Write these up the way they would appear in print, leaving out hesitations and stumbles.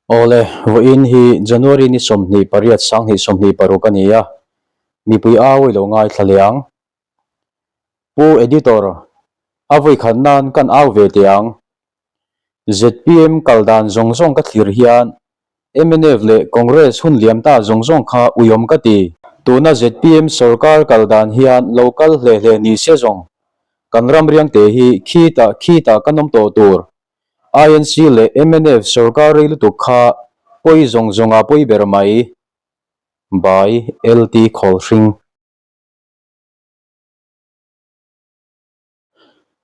Awle, vawiin hi January ni 28 2026 a ni a, mipui au i lo ngaithla leh ang. Pu Editor, a vawikhat nan kan au ve teh ang. Zpm kal dan zawng zawng ka thlir hian mnf leh Congress hun liam ta zawng zawng kha uiawm ka ti. Tuna zpm sorkar kal dan hian lo kal hle hle ni se zawng kan ram riangte hi khitah khitah kan awm tawh tur. INC leh mnf sorkar rei lutuk kha pawi zawng zawnga pawi ber mai. By LT Khawlhring.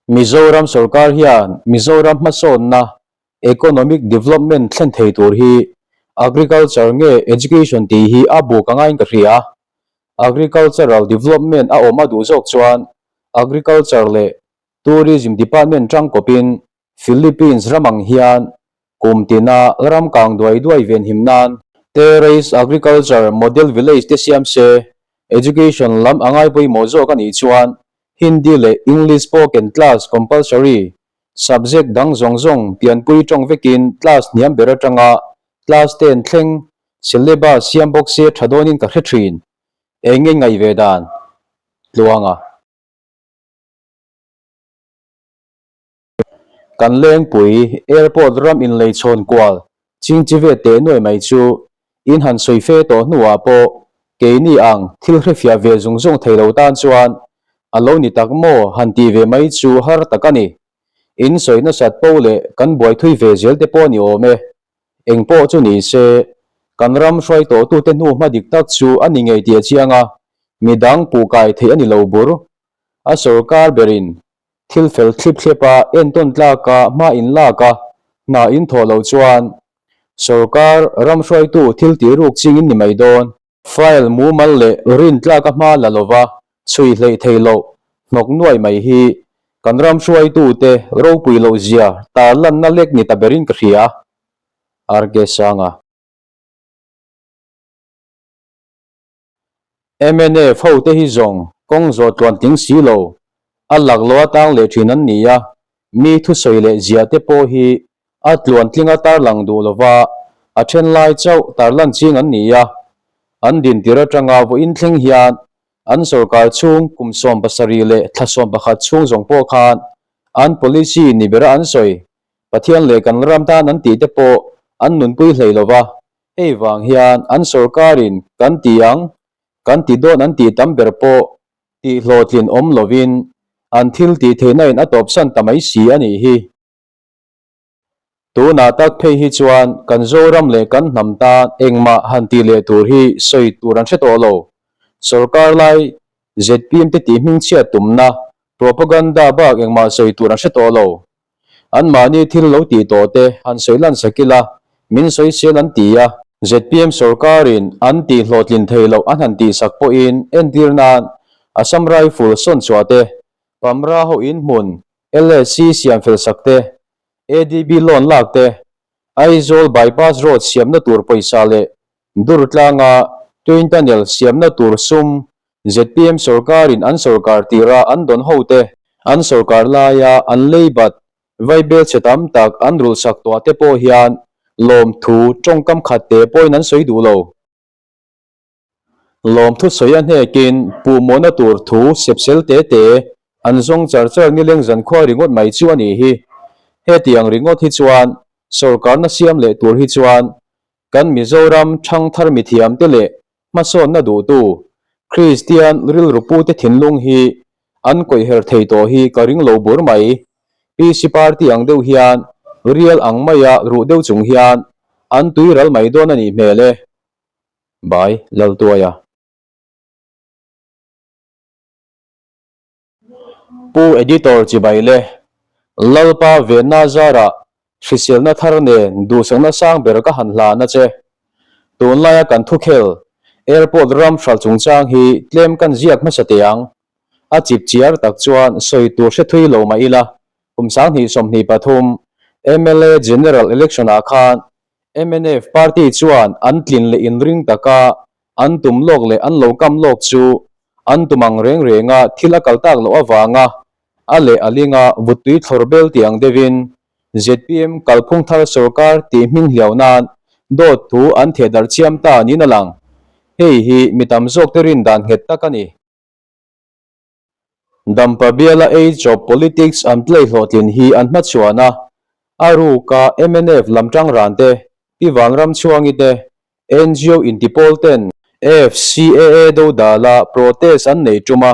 Mizoram sorkar hian Mizoram hmasawnna, economic development, thlen thei tur hi Agriculture nge Education tih hi a buk a ngaiin ka hria. Agricultural development a awm a duh zawk chuan Agriculture leh Tourism department tangkawpin Philippines ram ang hian kum tina ram kang duai duai venhim nan Terrace Agriculture Model Village te siam se, Education lam a ngai pawimawh zawk a nih chuan Hindi leh English spoken class compulsory, subject dang zawng zawng pianpui tawng vekin class hniam ber atanga class ten thleng syllabus siam bawk se tha dawnin ka hre thin. Eng nge ngaih ve dan? Tluanga. Kan Lengpui Airport ram inlei chhawn kual chingchi ve teh nuai mai chu in han sawi fe tawh hnuah pawh keini ang thil hrefiah ve zung zung thei lo tan chuan a lo ni tak maw han tih ve mai chu har tak a ni. In sawi nasat po leh kan buai thui ve zel te pawh a ni awm e. Eng pawh chu ni se kan ram hruai tawhtute hnu hma dik tak chu a ni ngei tih a chiang a, midang puh kai theih a ni lo bur. A sorkar berin Thil fel thlip thlep a entawn tlak a hma in lak a hna in thawh loh chuan sorkar ram hruaitu thil tih ruk ching in ni mai dawn. File mumal leh rin tlak a hma la lova chhui hleih thei loh hnawk nuai mai hi kan ram hruaitu te ropui loh zia tarlanna lek ni ta berin ka hria. RK Sanga. Mnf ho te hi zawng kawng zawh tluan tling si lo, a lak lo atang leh thin an ni a, mi thusawi leh ziah te pawh hi a tluan tlinga tarlang duh lova a then lai chauh tarlan ching an ni a, an din tir atanga vawiin thleng hian an sorkar chhung kum 17 leh thla 11 chhung zawng pawh khan an policy ni bera an sawi Pathian leh kan ram tan an tih te pawh an nunpui hlei lova. Hei vang hian an sorkarin kan ti ang, kan ti dawn an tih tam ber pawh tih hlawhtlin awm lovin an thil tih theihna in a tawpsan ta mai si a nih hi. Tunah tak phei hi chuan kan Zoram leh kan hnam tan engmah han tih leh tur hi sawi tur an hre tawh lo. Sorkar lai zpm te tih hmingchhiat tumna propaganda bak engmah sawi tur an hre tawh lo. Anmahni thil lo tih tawh te han sawi lan sak ila, min sawi sel an ti a. Zpm sorkarin an tih hlawhtlin thei loh an han tih sak pawhin entir nan Assam Rifle sawn chhuah te, Pamra ho in hmun LSC siam fel sak te, ADB loan lak te, Aizawl bypass road siamna tur pawisa leh Durtlanga Twin Tunnel siamna tur sum Zpm sorkarin an sorkar tira an dawn ho te, an sorkar laia an lei bat vaibel chhe tam tak an rulhsak tuah te pawh hian lawmthu tawngkam khat te pawhin an sawi duh lo. Lawmthu sawi a hnekin puhmawhna tur thu sepsel te te an zawng char char nileng zankhua ringawt mai chu a nih hi. Hetiang ringawt hi chuan sorkarna siam leh tur hi chuan kan Mizoram thangthar mithiamte leh Hmasawnna duhtu Kristian rilru pute thinlung hi an kawihher thei tawh hi ka ring lo bur mai. PC party ang deuh hian rial ang maia ruh deuh chung hian an tui ral mai dawn a nih hmel e. By Laltuaia. Pu Editor chibai le Lalpa Venna zarah hriselna thar nen duhsakna sang ber ka han hlan a che. Tunlaia kan thukhel Airport ram hral chungchang hi tlem kan ziak hmasa teh ang. A chip chiar tak chuan sawi tur hre thui lo mah ila, kum 2023 mla General Election ah khan mnf party chuan an tlin leh inring taka An tum lawk leh an lo kam lawk chu an tum ang reng renga thil a kal tak loh avanga a leh a linga vuttui thlawr bel tih ang deuhin zpm kalphung thar sorkar tih hming hliau nan Dawt thu an thehdarh chiam ta niin a lang. Hei hi mi tam zawkte rin dan nghet tak a ni. Dampa biala ei chawp politics an play hlawhtlin hi an hmachhuan a, a ruka mnf lam tang ran te, Pi Vanramchhuangi te, ngo intipawl ten FCAA dodala protest an nei tum a,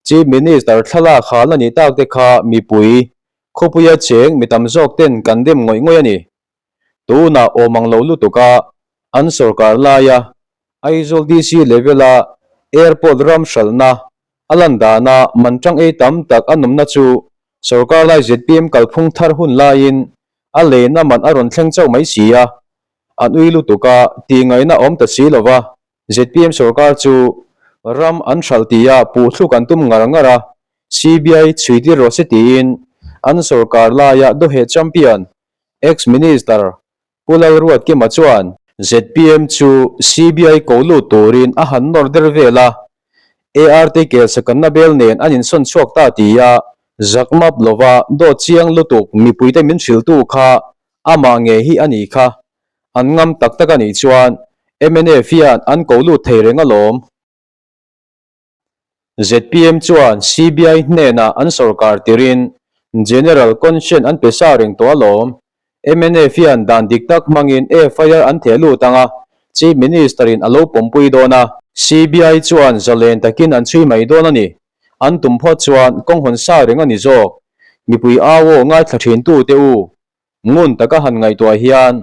Chief Minister thlalak hal a nih tak te kha mipui, khawpuia cheng mi tam zawk ten kan dem ngawih ngawih a ni. Tunah awm ang lo lutuk a, an sorkar laia Aizawl DC level-a airport ram hralhna a lan dana man tang ei tam tak a nawmna chu sorkar lai zpm kalphung thar hun laiin a leina man a rawn thleng chauh mai si a, an ui lutuk a tihngaihna awm ta si lova zpm sorkar chu ram an hralh tia puhthluk an tum ngar ngar a, CBI chhuitir rawh se tiin an sorkar laia dawheh champion Ex-Minister Pu Lalruatkima chuan zpm chu CBI ko lut turin a han nawr der vel a, ART kelsakanna bel nen an insawn chhuak ta tia zak map lova dawt chiang lutuk mipuite min hrilhtu kha amah nge hi a nih kha. An ngam tak tak a nih chuan mnf hian an ko lut thei reng alawm. Zpm chuan CBI hnenah an sorkar tirin General Consent an pe sa reng tawh alawm. Mnf hian dan dik tak hmangin FIR an theh lut ang a, Chief Minister-in a lo pawmpui dawn a. CBI chuan zalen takin an chhui mai dawn a ni. An tum phawt chuan kawng hawn sa reng a ni zawk. Mipui au aw ngaithla thintute u. Ngun taka han ngaihtuah hian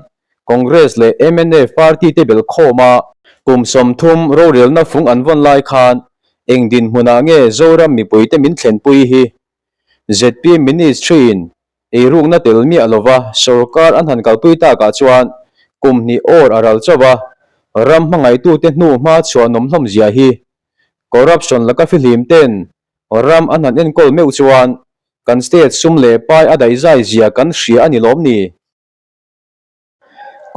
Congress leh mnf party te belhkhawm a, kum 30 rorelna fung an vawn lai khan eng dinhmunah nge Zoram mipuite min thlenpui hi? Zpm ministry-in eirukna tel miah lova sorkar an han kalpui takah chuan kum hnih awr a ral chauh a, ram hmangaihtute hnu hma chhuah nawm hlawm zia hi corruption laka fihlim ten Ram an han enkawl meuh chuan kan state sum leh pai a daihzai zia kan hria a ni lawm ni?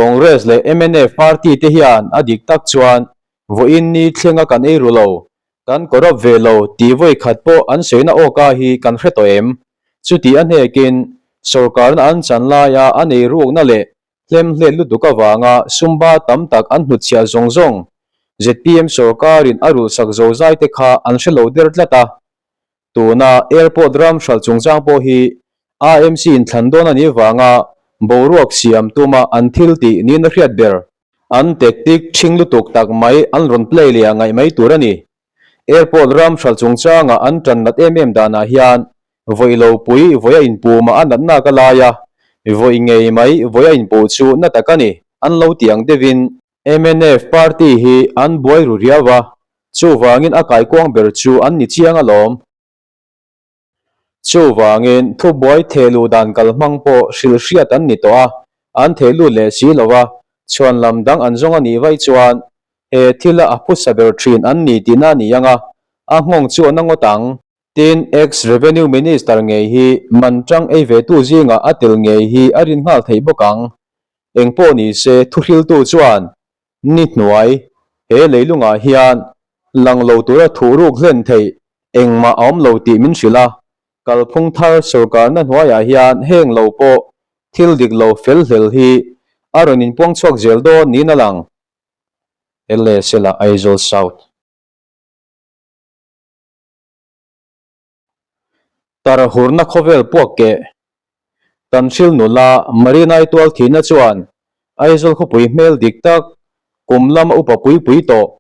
Congress leh mnf party te hian a dik tak chuan vawiin ni thlenga kan ei ru lo, kan corrupt ve lo tih vawi khat pawh an sawina awka hi kan hre tawh em? Chuti a hnekin sorkarna an chan laia an ei rukna leh Hlemhlet lutuk avanga sumba tam tak an hnutchhiah zawng zawng zpm sorkarin a rulhsak zozai te kha an hre lo der tlat a. Tuna airport ram hralh chungchang pawh hi AMC in thlan dawn a nih vanga boruak siam tuma an thil tih niin a hriat ber. An tactic ṭhing lutuk tak mai an rawn play leh a ngaih mai tur a ni. Airport ram hralh chungchanga an ṭan nat em em danah hian vawi lo pui vawi a inpumah a natna ka lai a, vawi ngei mai vawi a inpuh chu na tak a ni, an lo ti ang deuhin. Mnf party hi an buai ru riau a, chuvangin a kaikuang ber chu an ni chiang alawm. Chuvangin thubuai thehluh dan kalhmang pawh hrilh hriat an ni tawh a, an thehlut leh si lo a, chhuan lam dang an zawng a nih vaih chuan he thila a phusa ber thin an ni tihna a ni ang a, a nghawng chu a na ngawt ang. Tin, ex-Revenue Minister ngei hi man tang ei ve tu zingah a tel ngei hi a rin nghal theih bawk ang. Engpawh ni se thuhriltu chuan Ni hnuai, he leilungah hian lang lo tura thuhruk hlen theih engmah a awm lo tih min hrilh a, kalphung thar sorkarna hnuaiah hian heng lo pawh thil dik lo fel hlel hi a rawn inpuang chhuak zel dawn niin a lang. LSL-a Aizawl South. Tarhurna khawvel puak keh Tanhril nula Marinai tual thihna chuan Aizawl khawpui hmel dik tak, kum lama upa pui pui tawh,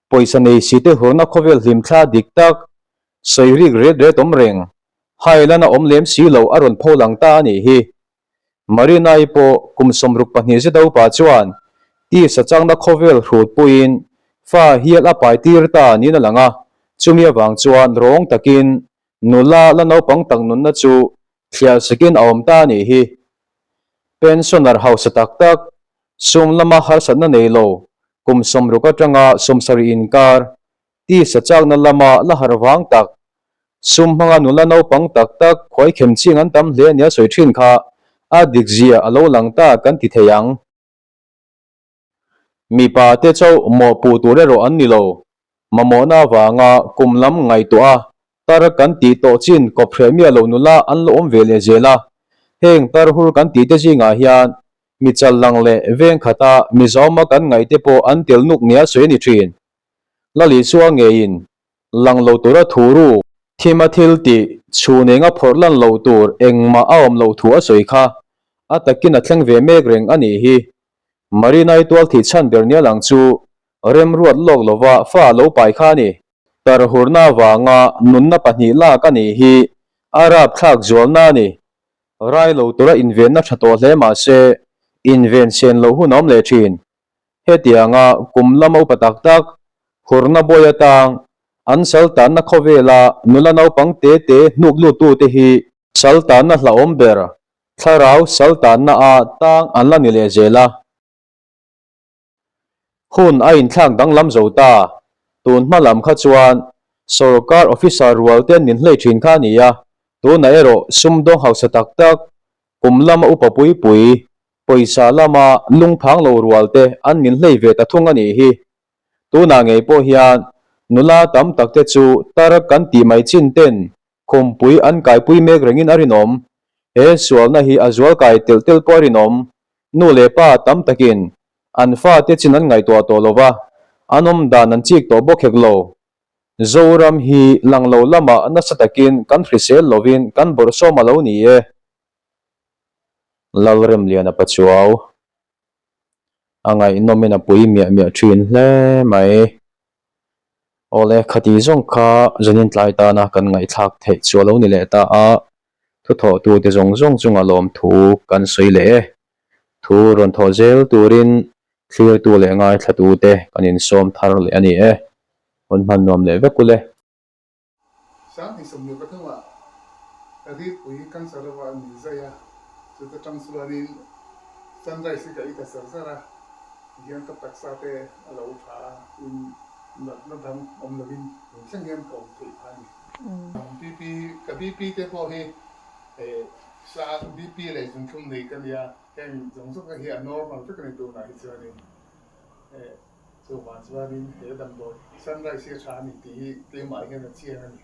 pawisa nei si te hurna khawvel hlimthla dik tak, sawi rik ret ret awm reng, hailana awm lem si lo a rawn pho lang ta a nih hi. Marinai pawh kum 62 zet a upa chuan tisa changna khawvel hrut puiin fa hial a pai tir ta niin a lang a, chumi avang chuan rawng takin nula la naupang tak nunna chu thliah sakin a awm ta a nih hi. Pensioner hausa tak tak, sum lama harsatna nei lo, kum 60 atanga 70 inkar, Tisa chakna lama la harh vang tak, sum hmanga nula naupang tak tak khuai khem ching an tam hle ania sawi thin kha a dik zia a lo lang ta kan ti thei ang. Mipa te chauh mawhpuh tur erawh an ni lo. Mamawhna avanga kum lam ngaihtuah a tar kan tih tawh chin kawp hreh miah lo nula an lo awm ve leh zel a. Heng tar hur kan tih te zingah hian. Mi chal lang leh veng khata Mizoama kan ngaihte pawh an tel nuk nia sawi a ni thin. Lalisua ngeiin lang lo tura thu ru thima thil tih chhun enga phawrh lan loh tur engmah a awm loh thu a sawi kha a takin a thleng ve mek reng a nih hi. Marinai tual thih chhan ber nia lang chu remruat lawk lova fa a lo pai kha a ni. Tarhurna avanga nunna pahnih lak a nih hi a rapthlak zualna a ni. Rai lo tura invenna tha tawh hle mah se inven sen loh hun a awm leh thin. Hetianga kum lama upa tak tak, hurna bawi atang, an saltanna khawvela nula naupang te te hnuk luttute hi saltanna hlauhawm ber, thlarau saltanna a tang an la ni leh zel a. Hun a inthlak danglam zo ta, tun hma lam kha chuan sorkar officer rual te an min hlei thin kha a ni a, tunah erawh sumdawng hausa tak tak, kum lama upa pui pui, pawisa lama lungphang lo rual te an min hlei ve ta thung a nih hi. Tunah ngei pawh hian nula tam tak te chu tar kan tih mai chin ten khumpui an kaipui mek rengin a rinawm. He sualna hi a zual kai telh telh pawh a rinawm. Nu leh pa tam takin an fate chin an ngaihtuah tawh lo va, an awm dan an chik tawh bawk hek lo. Zoram hi lang lo lamah nasa takin kan hrisel lovin kan bawrhsawm a lo ni e. Lalremliana Pachuau a ngaihnawmin a pui miah miah thin hle mai. Awle, khati zawng kha zanin tlai tana kan ngaihthlak theih chu a lo ni leh ta a, thuthawhtute zawng zawng chunga lawmthu kan sawi leh e. Thu rawn thawh zel turin thlirtu leh ngaithlatute kan insawm thar leh a ni e. Hun hman nuam leh vek ule. 2023 ah ka rilpui cancer ava an min zai a, chuta tang chuanin sunrise hi ka ei ta zar zar a, tihian ka taksa te a lo tha a, tin natna dang awm lovin tun thleng hian ka awm theih phah a ni. BP, ka BP te pawh hi BP leh zunthlum nei ka nia, heng zawng zawng hi a normal vek a ni tunah hi chuanin. Chuvang chuanin he damdawi sunrise hi a tha a ni tih hi keimah hian a chiang a ni.